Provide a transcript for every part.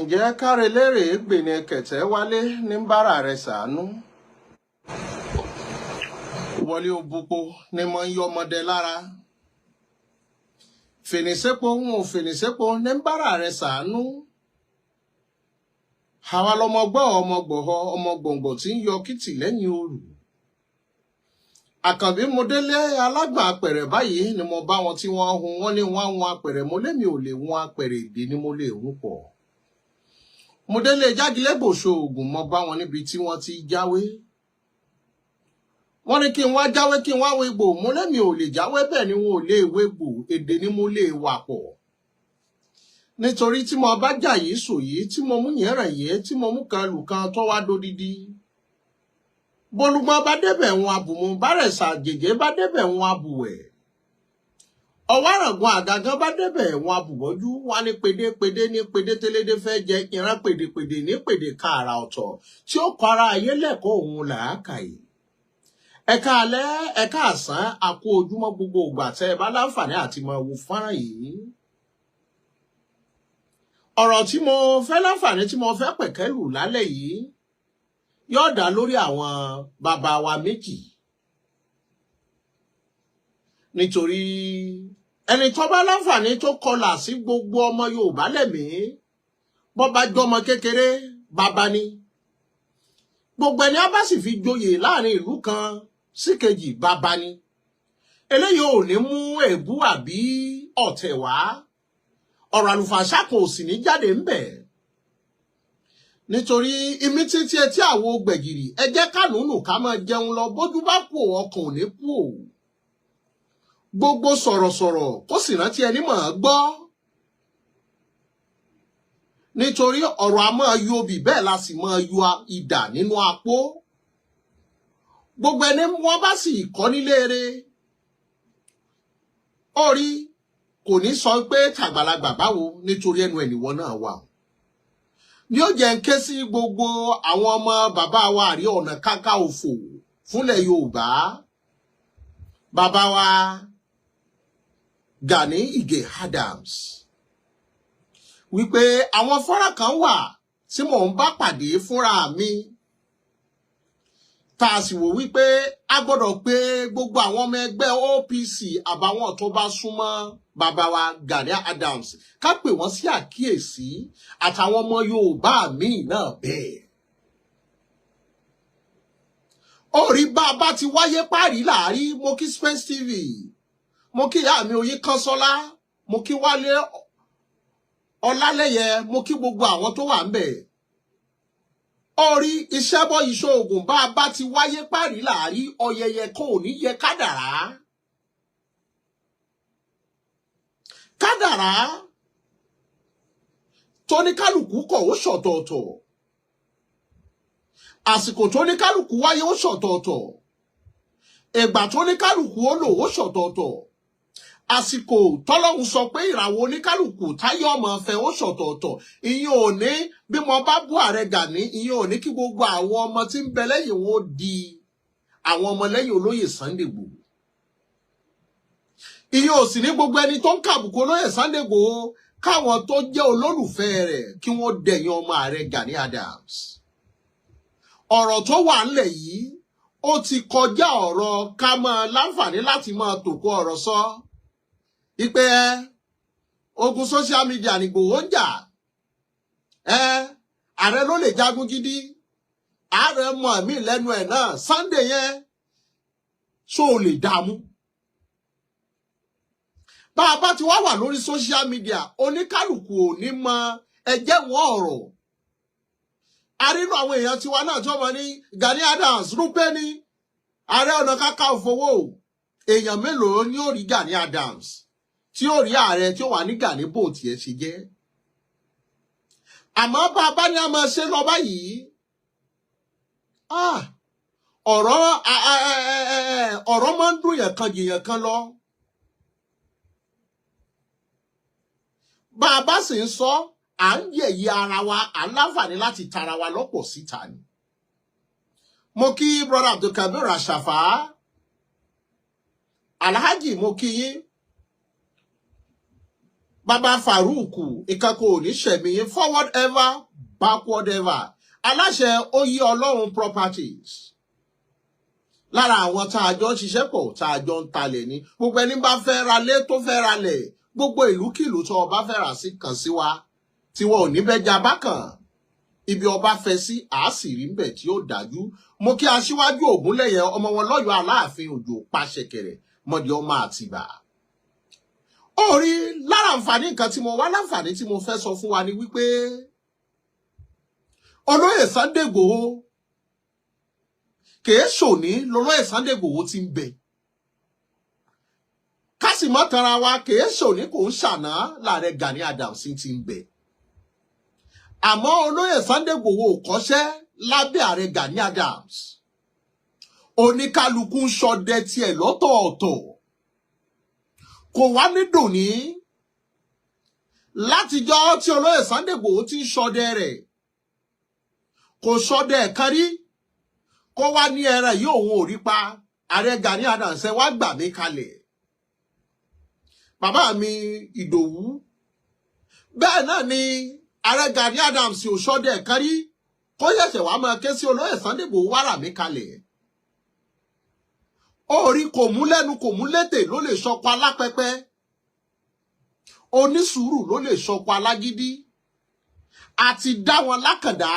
Ǹjẹ́ kárelérè gbèní kẹ̀tẹ́ wálé ní bára rẹ̀ sàánú? Wọlé òbúpo ni mo ń yọ ọmọdé lára. Fèrèsépò ń ò fèrèsépò ní bára rẹ̀ sàánú. Àwa lọmọ gbọ́ ọmọ gbọ̀họ ọmọ gbọ̀ngbọ̀ tí ń yọ kìtì lẹ́yìn òrù. Àkànbí mo délé alágbà apẹ̀rẹ̀ báyìí ni mo bá wọn tí wọ́n hun wọ́n ní wọ́n hun apẹ̀rẹ̀ mo lémi ò lè hun apẹ̀rẹ̀ ìdí ni mo lè hun pọ̀. Mo délé jágilégbòso oògùn mo bá wọn níbi tí wọ́n ti jáwé. Wọ́n ní kí n wá jáwé kí n wá wégbò mo lémi ò lè jáwé bẹ́ẹ̀ ni wọn ò lè wégbò èdè ni mo lè wà pọ̀. Nítorí tí mo bá jà yìí sò yìí tí mo mú yẹn rẹ̀ yìí tí mo mú kan lù kan tó wá dodidi. Bolúgbọ́n bá débẹ̀ wọn abùmú bárẹ̀sà jèjé bá débẹ̀ wọn abùwẹ̀. Ọ̀wáràngún àgàgán bá débẹ̀ wọn abùbọ́jú wọn ní pédépédé ní pédé télédé fẹ́ jẹ ìran pèdèpèdè ní pèdè káàrà ọ̀tọ̀ tí ó kọ ara ayé lẹ́kọ̀ọ́ òun làákàyè. Ẹ̀ka alẹ́ ẹ̀ka àsán àkó ojúmọ́ gbogbo ìgbà tẹ́ ẹ bá láǹfààní àti máa wo fọ́nrán yìí. Ọ̀rọ̀ tí mo fẹ́ láǹfààní tí mo fẹ́ pẹ̀kẹ́lù lálẹ́ yìí yóò dá lórí àwọn bàbá wa méjì. Nítorí ẹni tó bá láǹfààní tó kọlà sí gbogbo ọmọ Yorùbá lẹ́mìí bó bá jọmọ kékeré bàbá ni. Gbogbo ẹni á bá sì fi joyè láàrin ìlú kan sí kejì bàbá ni. Eléyìí ò ní mú èébú àbí ọ̀tẹ̀ wá. Ọ̀rọ̀ àlùfàǹṣá kan ò sì ní jáde ńbẹ̀. Nítorí imí títí etí àwo gbẹ̀gìrì ẹ jẹ́ kánùnù ká máa jẹun lọ bójú bá kú ọkàn ò ní kú ò. Gbogbo sọ̀rọ̀sọ̀rọ̀ kó sì rántí ẹni mọ̀ ọ́n gbọ́. Nítorí ọ̀rọ̀ a máa yọ obì bẹ́ẹ̀ la sì máa yọ idà nínú apó. Gbogbo ẹni wọ́n bá sì kọ́ nílé eré. Ó rí kò ní sọ pé tàgbàlagbà báwo nítorí ẹnu ẹnìwọ náà wà. Ni ó jẹ́ ń ké sí gbogbo àwọn ọmọ bàbá wa Ààrẹ Ọ̀nà Kakanfò fúnlẹ̀ Yorùbá. Bàbá wa Gani Ige Adams. Wípé àwọn fọ́nrán kan wà tí mò ń bá pàdé fúnra mi. Tá a sì wò wípé a gbọ́dọ̀ pé gbogbo àwọn ọmọ ẹgbẹ́ OPC àbáwọn tó bá súnmọ́ bàbá wa Gani Adams ká pè wọ́n sí àkíyèsí àtàwọn ọmọ Yorùbá míì náà bẹ́ẹ̀. Orí bá a bá ti wáyé páàrí láàrí mo kí Space TV mo kí ìyá mi Oyin Kánṣọ́lá mo kí Wálé Ọlálẹ́yẹ mo kí gbogbo àwọn tó wà ńbẹ̀. Orí iṣẹ́ bọ́ iṣẹ́ oògùn bá a bá ti wáyé páàrí láàrí ọ̀yẹ̀yẹ̀ kan ò ní yẹ kádàrá. Kádàrá tóníkálùkù kọ̀ ó ṣọ̀tọ̀ọ̀tọ̀. Àsìkò tóníkálùkù wáyé ó ṣọ̀tọ̀ọ̀tọ̀. Ìgbà tóníkálùkù ó lò ó ṣọ̀tọ̀ọ̀tọ̀. Àsìkò tọ́lọ́hun sọ pé ìràwọ̀ oníkálùkù táyé ọmọ ọ̀fẹ́ ó ṣọ̀tọ̀ọ̀tọ̀. Ìyẹn ò ní bí mo bá bú ààrẹ Gani ìyẹn ò ní kí gbogbo àwọn ọmọ tí ń bẹ lẹ́yìn wọn ó di àwọn ọmọ lẹ́yìn olóyè Sunday Igboho. Ìyẹn ò sì ní gbogbo ẹni tó ń kàbùkù olóyè Sunday Igboho káwọn tó jẹ́ olólùfẹ́ rẹ̀ kí wọ́n dẹ̀yìn ọmọ ààrẹ Gani Adams. Ọ̀rọ̀ tó wà ńlẹ̀ yìí ó ti kọjá ọ̀rọ̀ ká máa láǹfààní láti máa tòkó ọ̀rọ̀ sọ. Ipe ẹ ogun social media ní Igboho ń jà. Ẹ ààrẹ ló lè jagun gidi. Ààrẹ mọ̀ mí lẹ́nu ẹ̀ náà Sunday yẹn ṣó o lè dààmú. Bá a bá ti wá wà lórí social media oníkálukú ò ní mọ ẹjẹ́ wọn ọ̀rọ̀. Arínú àwọn èèyàn tiwa náà tí wọ́n mọ̀ ní Gani Adams rúpẹ́ ní Ààrẹ Ọ̀nà Kakanfò. Èèyàn mélòó ni ó rí Gani Adams tí ó rí ààrẹ tí ó wà ní Gani bò tiẹ̀ ṣe jẹ́. Àmọ́ bá a bá ní a máa ṣe lọ báyìí. Ọ̀rọ̀ máa ń dùn yàn kan jìyàn kan lọ. Bá a bá sì ń sọ, à ń yẹ̀yẹ́ ara wa, à ń láǹfààní láti tara wa lọ́pọ̀ síta ni. Mo kí brother Abdulkabir Ashafa. Alhaji mo kí yín. Bàbá Farouk ìkankan ò ní ṣẹ̀mí yín. Forward ever, backward ever. Aláṣẹ Oyè Ọlọ́run Properties, lára àwọn tá a jọ ń ṣiṣẹ́ pọ̀, tá a jọ ń talẹ̀ ní. Gbogbo ẹni bá fẹ́ ra lé, tó fẹ́ ra lẹ̀, gbogbo ìlúkìlú tó ọba fẹ́ rà sí, kàn sí wa. Tí wọn ò ní bẹ́jà bákan, ibi ọba fẹ́ sí àásìrí ńbẹ tí ó dájú. Mo kí aṣíwájú Ògúnlẹ̀yẹ, ọmọ wọn lọ́yọ̀ọ́ Aláàfin, òjò pàṣẹkẹrẹ mọdì ọmọ Àtìbà. Ó rí lára àǹfààní nǹkan tí mo wá, láǹfààní tí mo fẹ́ sọ fún wa ni wípé olóyè Sunday Igboho, kìí ṣòní lolóyè Sunday Igboho ti ń bẹ. Ká sì mọ́ tanra wa, kìí ṣòní, kò ń ṣàná láàrẹ Gani Adams ti ń bẹ. Àmọ́ olóyè Sunday Igboho ò kọ́ṣẹ́ lábẹ́ ààrẹ Gani Adams. Oníkálukú ń ṣọdẹ tiẹ̀ lọ́tọ̀ọ̀tọ̀. Kò wá ní dòní. Látijọ́ tí olóyè Sunday Igboho ti ń ṣọdẹ rẹ̀, kò ṣọdẹ kan rí kó wá ní ẹran yìí òun ò rí pa. Ààrẹ Gani Adams, ẹ wá gbà mí kalẹ̀. Bàbá mi Ìdòwú, bẹ́ẹ̀ náà ni ààrẹ Gani Adams ò ṣọdẹ kan rí kó ṣẹ̀ṣẹ̀ wá máa ké sí olóyè Sunday Igboho, wá rà mí kalẹ̀. Orí kò mú lẹ́nu, kò mú létè ló lè sọkọ alápẹpẹ. Onísùúrù ló lè sọkọ alágídí. Àti dá wọn lákàndá.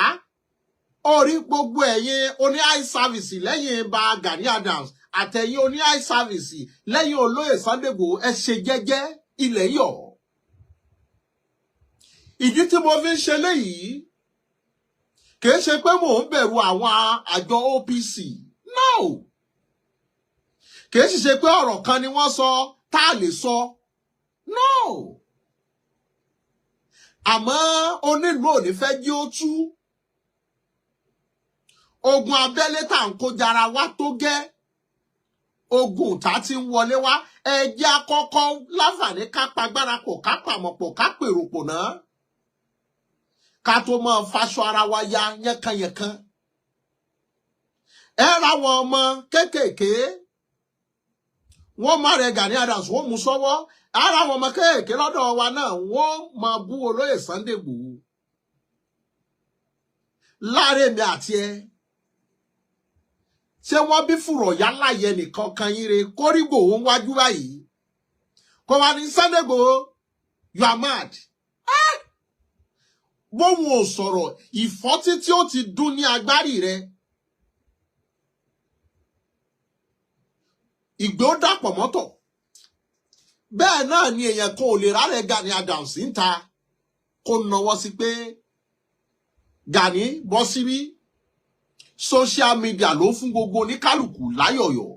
Orí gbogbo ẹ̀yin oní eye service lẹ́yìn bá Gani Adams, àtẹ̀yin oní eye service lẹ́yìn olóyè Sunday Igboho, ẹ ṣe jẹ́jẹ́, ilẹ̀ yọ̀. Ìdí tí mo fi ń ṣe léyìí, kìí ṣe pé mò ń bẹ̀rù àwọn àjọ OPC, no. Kìí sì ṣe pé ọ̀rọ̀ kan ni wọ́n sọ tá a lè sọ, no. Àmọ́ onílù ò ní fẹ́ jí ó tú. Ogun abẹ́lé tá à ń kó jara wá tó gẹ́, ogun tá ti ń wọlé wá. Ẹ jẹ́ àkọ́kọ́ láǹfààní ká pagbára pọ̀, ká pàmò pọ̀, ká pèrò pọ̀ náà, ká tó máa faṣọ ara wa ya yánkanyànkan. Ẹ ra àwọn ọmọ kéékèèké, wọ́n má rẹ Gani Adams, wọ́n mú sọ́wọ́. Ara àwọn ọmọ kéékèèké lọ́dọ̀ wa náà, wọ́n máa bú olóyè Sunday Igboho. Láàrin èmi àti ẹ, ṣé wọ́n bí fùrọ̀ yálà yẹ nìkan kan yín re kórìgbò ń wájú báyìí, kó wá ní, "Sunday Igboho, you are mad"? Bóun ò sọ̀rọ̀, ìfọ́tí tí ó ti dún ní agbárí rẹ, ìgbé ó dàpọ̀ mọ́tọ̀. Bẹ́ẹ̀ náà ni èèyàn kan ò lè rárẹ̀ Gani Adams ń ta kó nawọ́ sí pé, "Gani, bọ́ síbí." Social media ló fún gbogbo oníkálukú láyọ̀yọ̀.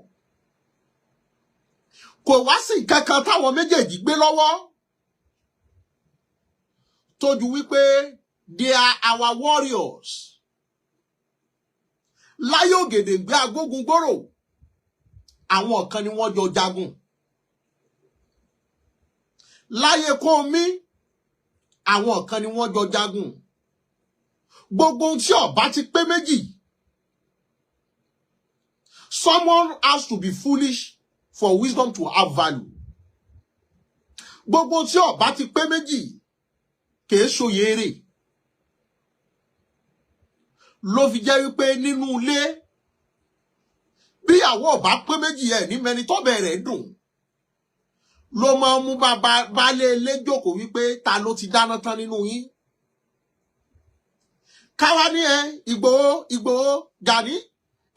Kò wá sí nǹkan kan táwọn méjèèjì gbé lọ́wọ́ tójú wípé they are our warriors. Láyé Ògèdèngbé agbógungbòrò, àwọn kan ni wọ́n jọ jagun. Láyé Kómi, àwọn kan ni wọ́n jọ jagun. Gbogbo ohun tí ọba ti pé méjì, someone has to be foolish for wisdom to have value. Gbogbo ohun tí ọba ti pé méjì kìí ṣòye èrè. Ló fi jẹ́ wípé nínú ilé, bíyàwó ọba pé méjì, ẹ̀ ní mẹni tọ́bẹ̀ rẹ̀ dùn. Ló máa ń mú bàbá baálé ilé jókòó wípé, "Ta ló ti dáná tán nínú yín?" Káwá ní ẹ Ìgbòho, Ìgbòho, Gani,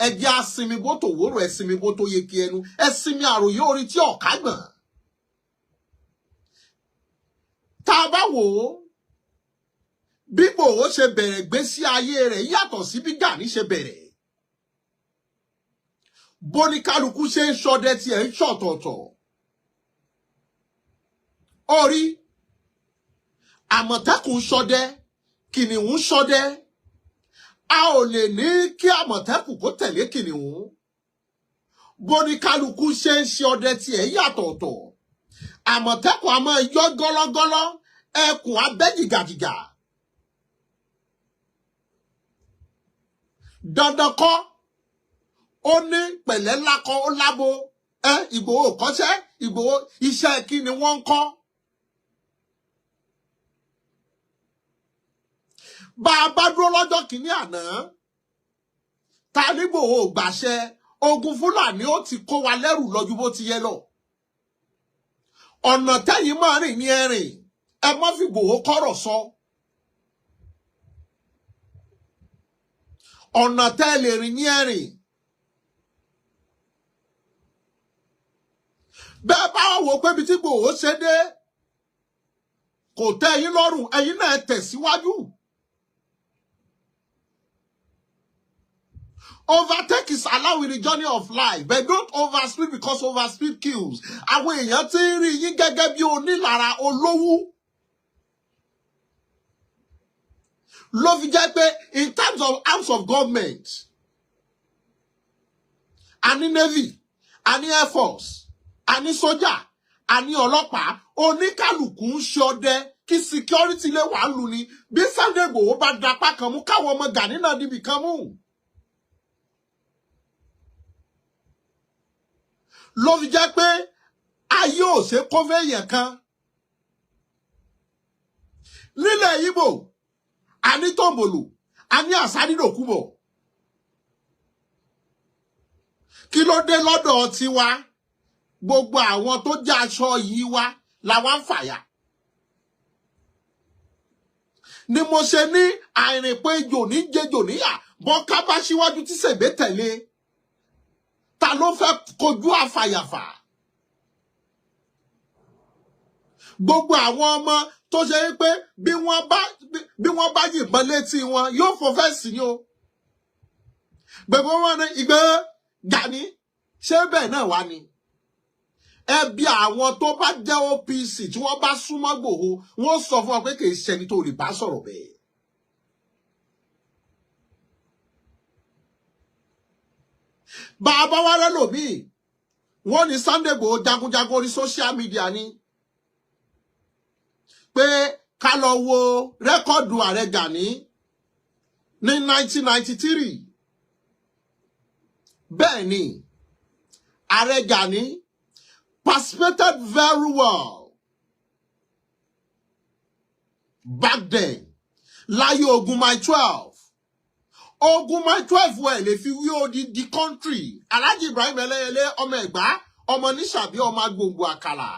ẹ jẹ́ asinmi bó tó wóró, ẹ sinmi bó tó yẹ kí ẹnu ẹ sinmi àròyé orí tí ọ̀ká gbọ̀n. Tá a bá wò ó, bí Ìgbòho ṣe bẹ̀rẹ̀ gbésí ayé rẹ̀ yàtọ̀ sí bí Gani ṣe bẹ̀rẹ̀. Bóníkálukú ṣe ń ṣọdẹ tiẹ̀ ń ṣọ̀tọ̀ọ̀tọ̀. Orí àmọ̀tẹ́kùn ṣọdẹ, kìnìún ṣọdẹ. A ò lè ní kí àmọ̀tẹ́kùn kó tẹ̀lé kìnìún. Bóníkálukú ṣe ń ṣe ọdẹ tiẹ̀ yàtọ̀ọ̀tọ̀. Àmọ̀tẹ́kùn a máa yọ gọ́lọ́gọ́lọ́, ẹkùn abẹ́ jìgàjìgà. Dandan kọ́ ó ní pẹ̀lẹ́ lákọ ó lábo. Ẹ Ìgbòho kọ́ṣẹ́. Ìgbòho, iṣẹ́ kí ni wọ́n ń kọ́? Bá a bá dúró lọ́jọ́ kìíní àná, ta ní Ìgbòho gbàṣẹ, ogun Fúlàní ó ti kó wa lẹ́rù lọ́jú bó ti yẹ lọ. Ọ̀nà tẹ́yìn máa rìn ní ẹ̀rìn, ẹ má fi Ìgbòho kọ́rọ̀ sọ. Ọ̀nà tẹ́ lè rìn ní ẹ̀rìn. Bẹ́ẹ̀ bá wò pé ibi tí Ìgbòho ṣe dé kò tẹ́ ẹ̀yin lọ́rùn, ẹ̀yin náà tẹ̀síwájú. Overtake is allowed in the journey of life, but don't overspeed because overspeed kills. Àwọn èèyàn ti ń rí yín gẹ́gẹ́ bí onílára olówú. Ló fi jẹ́ pé in terms of arms of government, a ní navy, a ní air force, a ní sójà, a ní ọlọ́pàá, oníkàlùkù ń ṣọdẹ kí security lè wà lù ní. Bí Sunday Igboho bá dapá kan mú, káwọn ọmọ Gani náà níbì kan mú. Ló fi jẹ́ pé ayé ò ṣe kó fẹ́yàn kan. Nílẹ̀ Ìgbò, a ní Tòǹbòlù, a ní Àsárìdòkúbọ̀. Kí ló dé lọ́dọ̀ tiwa? Gbogbo àwọn tó jẹ́ aṣọ yìí wá làwa ń fàyà. Ni mo ṣe ní àìrìnpé ejò ní jẹjò níyà, bọ́ká bá síwájú tí sèbé tẹ̀lé. Ta ló fẹ́ kojú àfàyàfà? Gbogbo àwọn ọmọ tó ṣe pé bí wọ́n bá yìnbọn létí wọn yóò fò fẹ́ǹsì ni o. Gbogbo wọn ní Ìgbòho Gani, ṣé bẹ́ẹ̀ náà wá ni? Ẹbí àwọn tó bá jẹ́ OPC tí wọ́n bá súnmọ́ Ìgbòho, wọ́n sọ fún wọn pé kì í ṣẹni tó lè bá sọ̀rọ̀ bẹ́ẹ̀. Bàbá wa lẹ́lòmíì, wọ́n ní Sunday Igboho jagunjagun orí social media ni. Pé ká lọ wo rẹ́kọ̀dù ààrẹ Gani ní 1993. Bẹ́ẹ̀ ni, ààrẹ Gani participated very well back then. Láyé ogun Mile 12. Ogun Mile 12 wẹ̀ lè fi wí odidi country. Alhaji Ibrahim Ẹlẹ́yẹlé, ọmọ Ẹ̀gbá, ọmọ Níṣàbí, ọmọ agbòǹgbò àkàlà.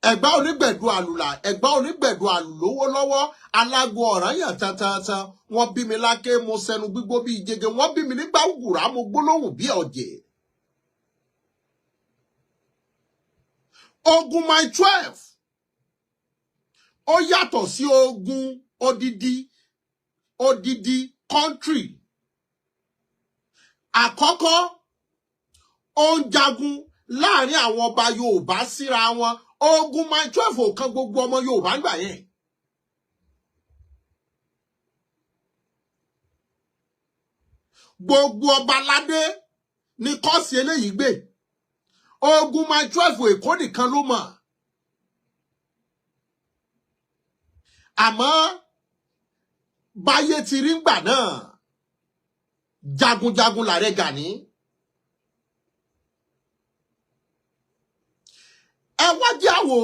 Ẹ̀gbá onígbẹ̀du àlùlà, Ẹ̀gbá onígbẹ̀du àlùlówó lọ́wọ́, alágo ọ̀ranyàn tantantan. Wọ́n bí mi láké, mo sẹnu gbígbó bí ìjẹgẹ, wọ́n bí mi nígbà wùrà, mo gbólóhùn bí ọ̀jẹ̀. Ogun Mile 12 ó yàtọ̀ sí ogun odidi country. Àkọ́kọ́, ó ń jagun láàrin àwọn ọba Yorùbá síra wọn. Ogun Mile 12 ò kan gbogbo ọmọ Yorùbá ń gbà yẹn. Gbogbo ọba aládé ni kọ́ọ̀sì eléyìí gbé. Ogun Mile 12 Èkó nìkan ló mọ̀. Àmọ́ báyé ti rí ngbà náà, jagunjagun làrẹ Gani. Ẹ wá jẹ́ àwò,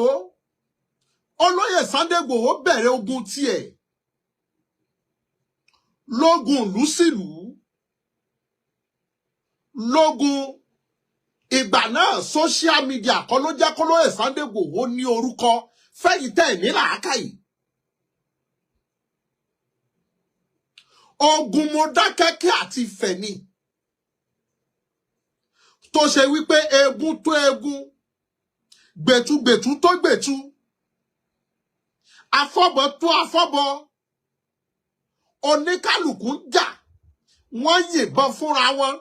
olóyè Sunday Igboho bẹ̀rẹ̀ ogun tiẹ̀ lógun ìlú sílùú, lógun ìgbà náà social media kọ́ ló jẹ́ kólóyè Sunday Igboho ní orúkọ fẹ́yìí tẹ̀ ní làákàyè. Ogun Mọdákẹ́kẹ́ àti Ifẹ̀ ni, tó ṣe wípé egun tó egun, gbẹ̀tugbẹ̀tu tó gbẹ̀tu, afọ́bọ tó afọ́bọ, oníkálukú ń jà, wọ́n yìnbọn fúnra wọn.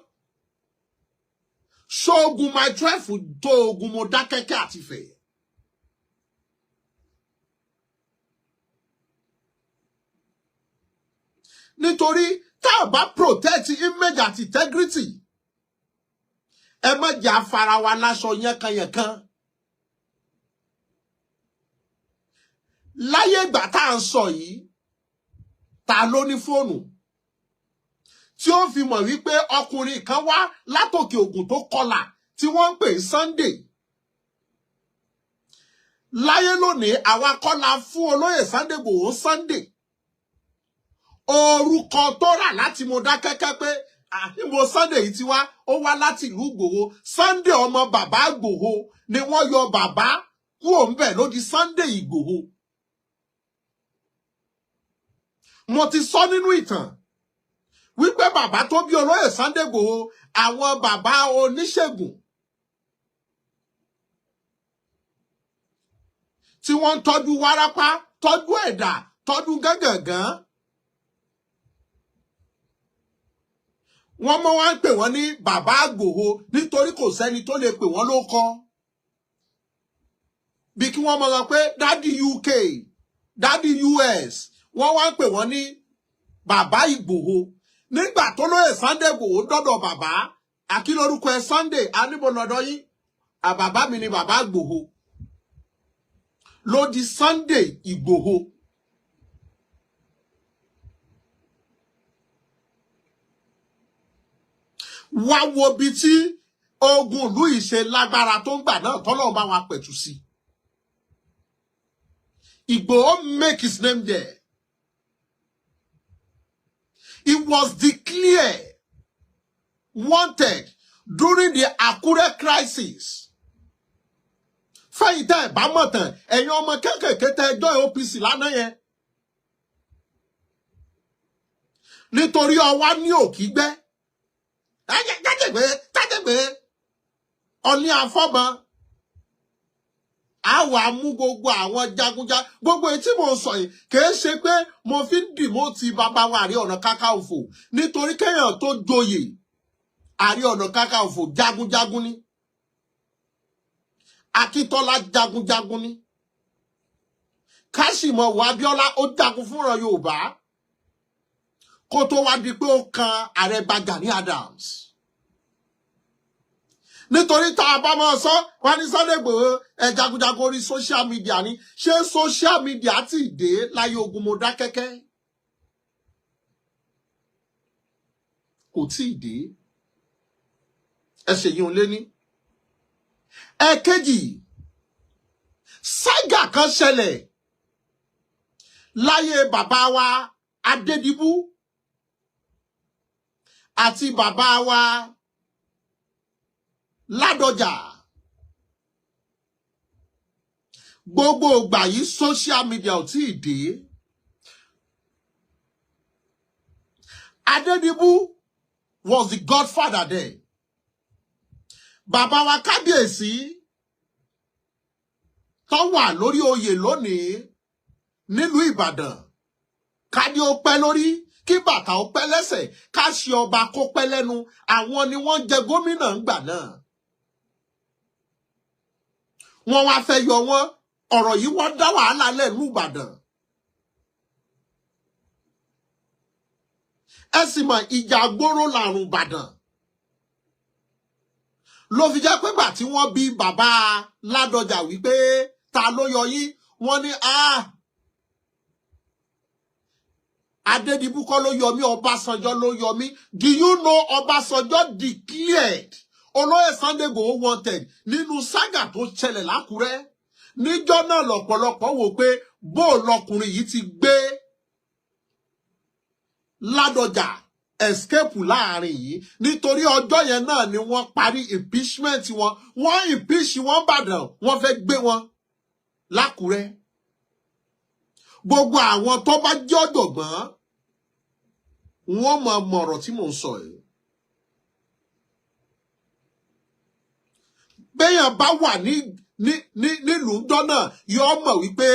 Ṣógun Mile 12 tó ogun Mọdákẹ́kẹ́ àti Ifẹ̀. Nítorí tá a bá protect image àti integrity, ẹ má jẹ́ afara wa láṣọ yánkanyànkan. Láyé ìgbà tá à ń sọ yìí, ta ló ní fóònù tí ó fi mọ̀ wípé ọkùnrin kan wá látòkè Ògùn tó kọlà tí wọ́n ń pè Sunday. Láyé lónìí, àwa kọ́ la fún olóyè Sunday Igboho Sunday. Orúkọ tó rà láti Mọdákẹ́kẹ́ pé níbo Sunday yìí ti wá, ó wá láti ìlú Ìgbòho. Sunday ọmọ bàbá Ìgbòho ni wọ́n yọ bàbá kúrò ńbẹ̀ ló di Sunday Ìgbòho. Mo ti sọ nínú ìtàn wípé bàbá tó bí olóyè Sunday Ìgbòho, àwọn bàbá oníṣègùn tí wọ́n ń tọ́jú wárápá, tọ́jú ẹ̀dà, tọ́jú gángangan. Wọ́n mọ́ wá ń pè wọ́n ní bàbá Ìgbòho nítorí kò sẹ́ni tó lè pè wọ́n lóko. Bí kí wọ́n mọ̀ sọ pé dádì UK, dádì US, wọ́n wá ń pè wọ́n ní bàbá Ìgbòho. Nígbà tó lóye Sunday Ìgbòho dọ́dọ̀ bàbá, àkí lórúkọ ẹ Sunday, aníbo lọ́dọ̀ yín, àbàbá mi ni bàbá Ìgbòho. Ló di Sunday Ìgbòho. Wá wo bí tí ogun ìlú yìí ṣe lágbára tó ń gbà náà tọ́lọ́run bá wa pẹ̀tù sí. Ìgbòho make his name there. He was declared wanted during the Akure crisis. Fẹ́yìn tẹ́ ẹ̀ bá mọ̀ tán, ẹ̀yin ọmọ kéékèèké tẹ́ ẹjọ́ OPC lánàá yẹn. Nítorí ọwá ní òkígbẹ́. Jájẹ̀gbé, jájẹ̀gbé, ọní afọ́mọ. A wà mú gbogbo àwọn jagunjagun. Gbogbo èyí tí mò ń sọ yìí kìí ṣe pé mo fi ń dìmọ́ ti bàbá wa Ààrẹ Ọ̀nà Kakanfò, nítorí kéèyàn tó joyè Ààrẹ Ọ̀nà Kakanfò jagunjagun ni. Akíntọ́lá jagunjagun ni. Káṣímọ̀wò Abíọ́lá ó jagun fúnra Yorùbá kó tó wá di pé ó kan Ààrẹ Gani Adams. Nítorí tá a bá máa sọ wá ní Sunday Igboho ẹ jagunjagun orí social media ni. Ṣé social media ti dé láyé ogun Mọdákẹ́kẹ́? Kò tí ì dé. Ẹ ṣèyí òun lé ní. Ẹ̀kejì, sága kan ṣẹlẹ̀ láyé bàbá wa Adédìbú àti bàbá wa Ládọjà. Gbogbo ìgbà yìí social media ò tí ì dé. Adédìbú was the godfather there. Bàbá wa kábíyèsí tó wà lórí oyè lónìí nílùú Ìbàdàn, kádé ó pẹ́ lórí, kí bàtà ó pẹ́ lẹ́sẹ̀, ká ṣe ọba kó pẹ́ lẹ́nu, àwọn ni wọ́n jẹ gómìnà ńgbà náà. Wọ́n wá fẹ́ yọ wọ́n, ọ̀rọ̀ yìí wọ́n dá wàhálà lẹ́nu Ìbàdàn. Ẹ sì mọ̀ ìjà gbóró làrùn Ìbàdàn. Ló fi jẹ́ pé gbà tí wọ́n bí bàbá Ládọjà wípé ta ló yọ yín, wọ́n ní Adédìbú kọ́ ló yọ mí, Ọbásanjọ́ ló yọ mí. Do you know Ọbásanjọ́ declared Olóyè Sunday Igboho wanted nínú sága tó ṣẹlẹ̀ l'Ákúrẹ́? Níjọ́ náà lọ́pọ̀lọpọ̀ wò pé bó lọkùnrin yìí ti gbé Ládọjà escape láàrin yìí, nítorí ọjọ́ yẹn náà ni wọ́n parí impeachment wọn. Wọ́n impeach wọn Ìbàdàn, wọ́n fẹ́ gbé wọn l'Ákúrẹ́. Gbogbo àwọn tó bá jẹ́ ọ̀jọ̀gbọ́n wọ́n mọ̀ mọ̀rọ̀ tí mò ń sọ yìí. Béèyàn bá wà ní nílùú dọ́nà yóò mọ̀ wípé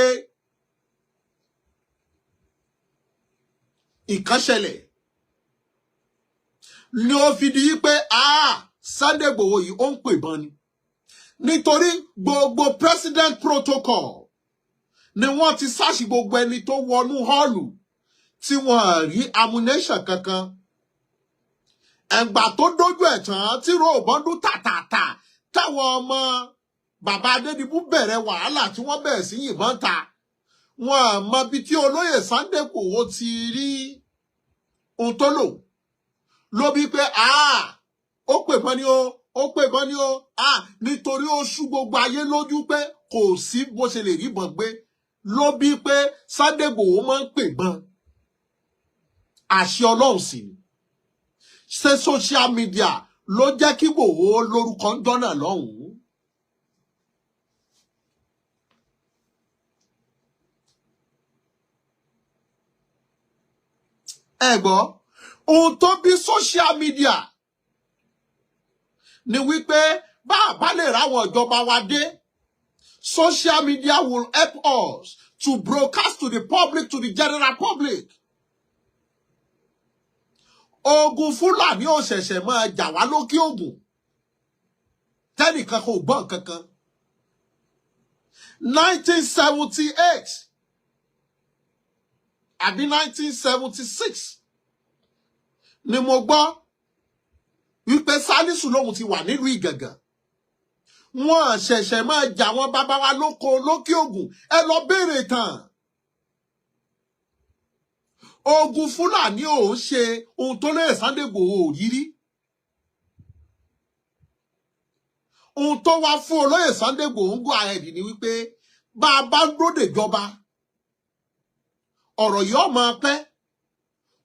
nǹkan ṣẹlẹ̀. Ni ó fi di wípé Sunday Igboho yìí ó ń pè bọ́n ni. Nítorí gbogbo president protocol ni wọ́n ti sáàṣì gbogbo ẹni tó wọnú họ́ọ̀lù tí wọ́n rí ammunition kankan. Ẹ̀gbà tó dójú ẹ̀ tán tí ròbọ́n dún tàtàtà táwọn ọmọ bàbá Adédìbú bẹ̀rẹ̀ wàhálà tí wọ́n bẹ̀rẹ̀ sí yìnbọn ta. Wọ́n mọ ibi tí olóyè Sunday Igboho ti rí ohun tó lò. Ló bí pé ó pè bọ́n ni ó, ó pè bọ́n ni ó, nítorí ó ṣú gbogbo ayé lójú pé kò sí bó ṣe lè rí ìbọn gbé. Ló bí pé Sunday Igboho máa ń pè bọ́n. Àṣẹ Ọlọ́run sì ni. Ṣé social media ló jẹ́ kí Ìgbòho lórúkọ ń dọ́nà lọ́hùn-ún? Ẹ gbọ́, ohun tó bí social media ni wípé bá a bá lè ráwọn ìjọba wa dé, social media will help us to broadcast to the public, to the general public. Ogun Fúlàní ò ṣẹ̀ṣẹ̀ máa jà wá lókè Ògùn tẹ́nìkan kò gbọ́ kankan. 1978 àbí 1976 ni mo gbọ́ wípé Sálísù lòun ti wà nílùú Ìgàngàn. Wọ́n ṣẹ̀ṣẹ̀ máa jà wọ́n bàbá wa lóko lókè Ògùn. Ẹ lọ béèrè tán. Ogun Fúlàní ò ń ṣe ohun tó lè Sunday Igboho ò rí rí. Ohun tó wá fún olóyè Sunday Igboho ń go ahead ni wípé bá a bá lóde ìjọba, ọ̀rọ̀ yìí ó máa pẹ́,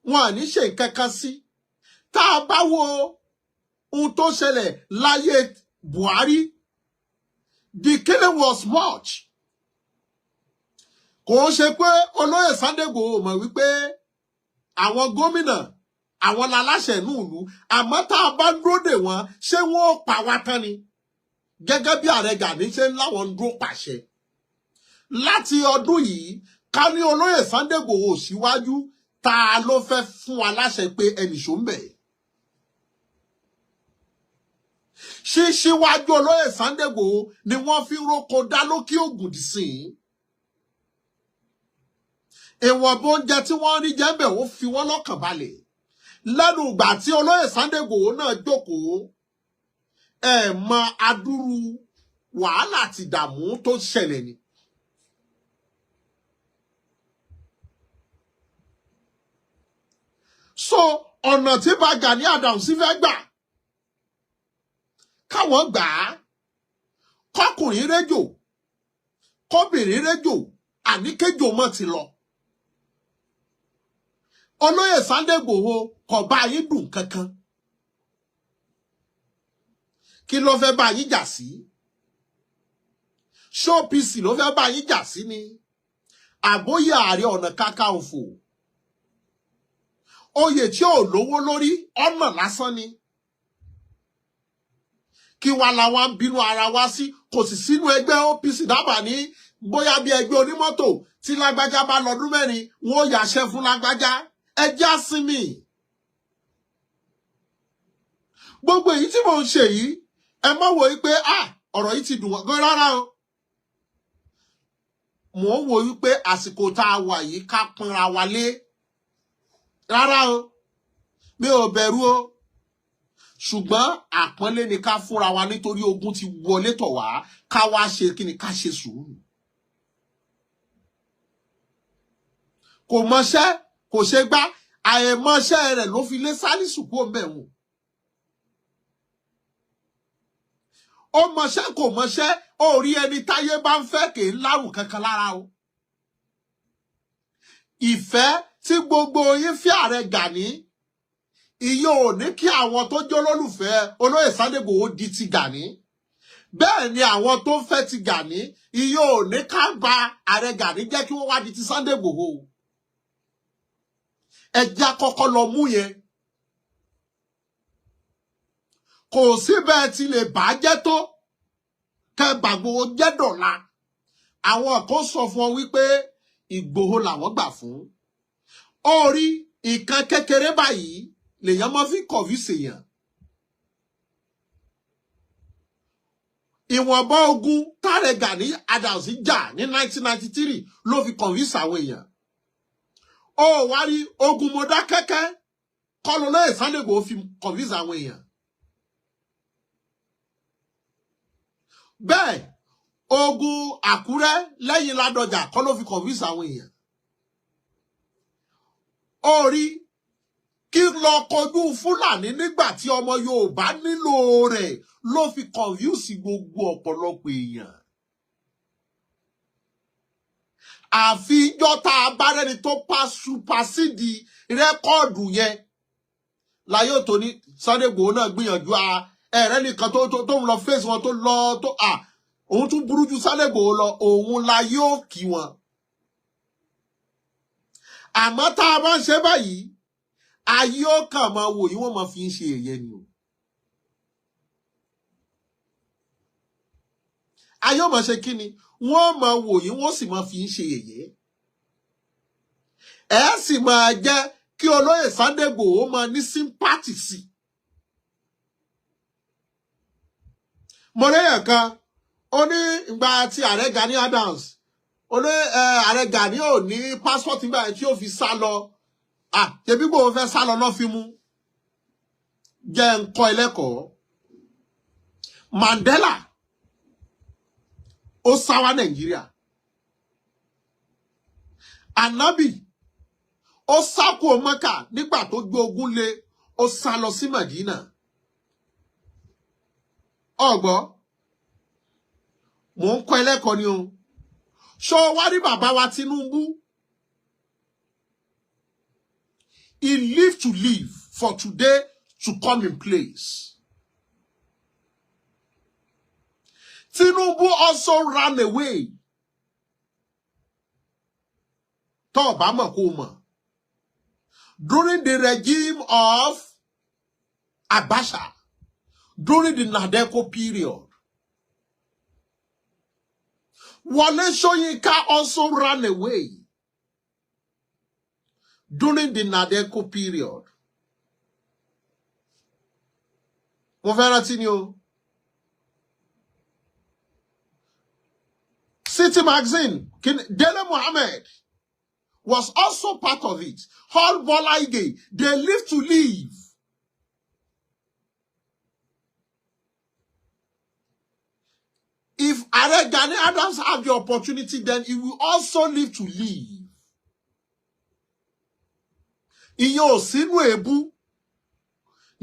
wọn à ní ṣe nǹkan kan sí. Tá a bá wo ohun tó ṣẹlẹ̀ láyé Buhari, the killing was much. Kò ń ṣe pé olóyè Sunday Igboho mọ̀ wípé àwọn gómìnà àwọn láláṣẹ inú ìlú, àmọ́ tá a bá dúró dè wọ́n, ṣé wọ́n ó pa wá tán ni? Gẹ́gẹ́ bí ààrẹ Gani ṣe ń láwọn ń dúró pàṣẹ láti ọdún yìí, ká ní olóyè Sunday Igboho síwájú, ta ló fẹ́ fún wa láṣẹ pé ẹnì ṣó ń bẹ̀? Ṣíṣíwájú olóyè Sunday Igboho ni wọ́n fi ń róko dá lókè Ògùn dì sí i. Ìwọ̀nba oúnjẹ tí wọ́n rí jẹ ń bẹ̀, ó fi wọ́n lọ́kàn balẹ̀. Lẹ́nu ìgbà tí olóyè Sunday Igboho náà jókòó, ẹ mọ adúrú wàhálà àti ìdààmú tó ṣẹlẹ̀ ni. So ọ̀nà tí bá Gani Adams fẹ́ gbà káwọn gbà á, kọkùnrin réjò, kọbìnrin réjò, àníkéjò mọ́ ti lọ. Olóyè Sunday Igboho kò bá yín dùn kankan. Kí ló fẹ́ bá yín jà sí? Ṣé OPC ló fẹ́ bá yín jà sí ni? Àbóyè Ààrẹ Ọ̀nà Kakanfò, oyè tí ò lówó lórí, ọ̀nà lásán ni. Kí wá làwọn ń bínú ara wa sí? Kò sì sínú ẹgbẹ́ OPC dábàá ní bóyá bí ẹgbẹ́ onímọ́tò tí lágbájá bá lọ́dún 4, wọn ò yàṣẹ fún lágbájá. Ẹ já sinmi. Gbogbo èyí tí mò ń ṣe yìí, ẹ má wò ó pé ọ̀rọ̀ yìí ti dùn wọ́n gan rárá o. Mò ń wò ó pé àsìkò tá a wà yìí, ká pọnra wa lé. Rárá o, mi ò bẹ̀rù o, ṣùgbọ́n àpọ́nlé ni ká fúnra wa, nítorí ogun ti wọlé tọ̀ wá. Ká wá ṣe kí ni? Ká ṣe sùúrù. Kò mọṣẹ́, kò ṣe gbá, àìmọṣẹ́ rẹ̀ ló fi lé Sálísù kúrò ńbẹ̀ wọn. Ó mọṣẹ́, kò mọṣẹ́, ó rí ẹni táyé bá ń fẹ́ kì í lárùn kankan lára o. Ìfẹ́ tí gbogbo yín fẹ́ ààrẹ Gani, ìyẹn ò ní kí àwọn tó jẹ́ olólùfẹ́ olóyè Sunday Igboho di ti Gani. Bẹ́ẹ̀ ni àwọn tó ń fẹ́ ti Gani, ìyẹn ò ní ká ba ààrẹ Gani jẹ́ kí wọ́n wá di ti Sunday Igboho. Ẹja kọ́kọ́ lọ mú yẹn. Kò sí bẹ́ẹ̀ tí lè bàjẹ́ tó kẹ́ bàgbọ́ jẹ́ dọ̀la. Àwọn kan sọ fún ọ wípé Ìgbòho làwọn gbà fún. Ó rí nǹkan kékeré báyìí lèèyàn máa fi kọ̀wé sèèyàn. Ìwọ̀nba ogun tààrẹ Gani Adams jà ní 1993 ló fi convince àwọn èèyàn. Ó wá rí ogun Mọdákẹ́kẹ́ kọ́ ló lóye Sunday Igboho fi convince àwọn èèyàn. Bẹ́ẹ̀ ogun Àkúrẹ́ lẹ́yìn Ládọjà kọ́ ló fi convince àwọn èèyàn. Ó rí kí lọ kọjú Fúlàní nígbà tí ọmọ Yorùbá nílò rẹ̀ ló fi confuse gbogbo ọ̀pọ̀lọpọ̀ èèyàn. Àfi ijọ́ tá a bá rẹ́ni tó pa supersede Record yẹn láyé tó ní Sunday Igboho náà gbìyànjú a ẹ̀rẹ́ nìkan tó ń lọ face wọn tó lọ tó à òun tún burú ju Sunday Igboho lọ, òun la yóò kí wọn. Àmọ́ tá a bá ń ṣe báyìí, ayé ó kàn máa wò yí, wọ́n máa fi ń ṣe ẹ̀yẹ ni o. Ayé ó máa ṣe kí ni? Wọ́n máa wò yí, wọ́n sì máa fi ń ṣe ẹ̀yẹ. Ẹ sì máa jẹ́ kí olóyè Sunday Igboho máa ní sympathy sí. Mo léyàn kan, ó ní ìgbà tí ààrẹ Gani Adams, olóyè ààrẹ Gani ò ní passport nígbà tí ó fi sá lọ. Ah, ṣebí Igboho fẹ́ sá lọ náà fi mú. Jẹ́ ń kọ́ ẹlẹ́kọ̀ọ́. Mandela ó sá wá Nàìjíríà. Ànábì ó sá kúrò Mẹ́kà nígbà tó gbé ogun lé, ó sá lọ sí Màdínà. Ọ̀gbọ́, mò ń kọ́ ẹlẹ́kọ̀ọ́ ni o. Ṣó wá rí bàbá wa Tinubu? He live to live for today to come in place. Tinubu also ran away. Tó o bá mọ̀ kó o mọ̀. During the regime of Abacha, during the Nadeko period, Wale Soyinka also ran away during the Nadeko period. Mo fẹ́ rántí ni o. City Magazine, Dele Mohammed was also part of it. Hall Bola Ige, they live to live. If Ààrẹ Gani Adams have the opportunity, then he will also live to live. Ìyẹn ò sínú èébú